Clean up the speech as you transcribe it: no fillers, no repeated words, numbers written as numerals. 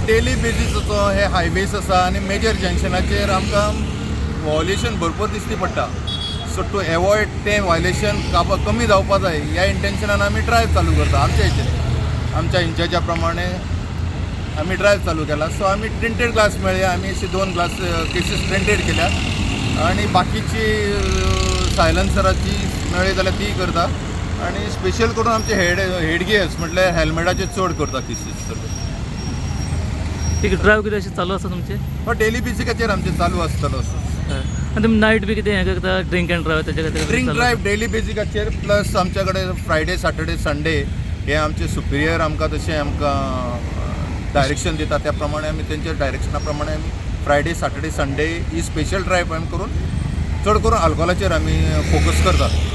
Daily बेजीसाचो हे highways आसा आनी मेजर जंक्शनाचेर आमकां वॉयलेशन भरपूर दिश्टी पडटा. सो टू एवॉयड तें व्हायलेशन काप कमी जावपा जाय ह्या इंटेन्शनान आमी ड्रायव चालू करता. आमच्या हेचेर, आमच्या इंचार्जा प्रमाणे आमी ड्रायव चालू केला. सो आमी टिंटेड ग्लास मेळ्ळे, आमी अशी दोन ग्लास केसीस टिंटेड केल्या आनी बाकीची सायलन्सराची मेळ्ळी जाल्यार ती करता आनी स्पेशल करून आमचे हेड गियर्स म्हटल्यार हेल्मेटाचे चड करता केसीस सगळे. एक ड्रायव्ह कितें अशें चालू आसा तुमचें? हो, डेली बेसिकाचेर आमचें चालू आसतलो असो. हय. आनी तुमी नायट बी कितें हें करता, ड्रिंक एंड ड्रायव्ह तेच्या खातीर? ड्रिंक चालू? ड्रायव्ह डेली बेसिकाचेर, प्लस आमच्या कडेन फ्रायडे, सॅटर्डे, संडे हे आमचे सुपिरियर आमकां तशें आमकां डायरेक्शन दिता, त्या प्रमाणे आमी तेंच्या डायरेक्शना प्रमाणे आमी फ्रायडे, सॅटर्डे, संडे ही स्पेशल ड्रायव्ह आमी करून चड करून अल्कोहोलाचेर आमी फोकस करतात.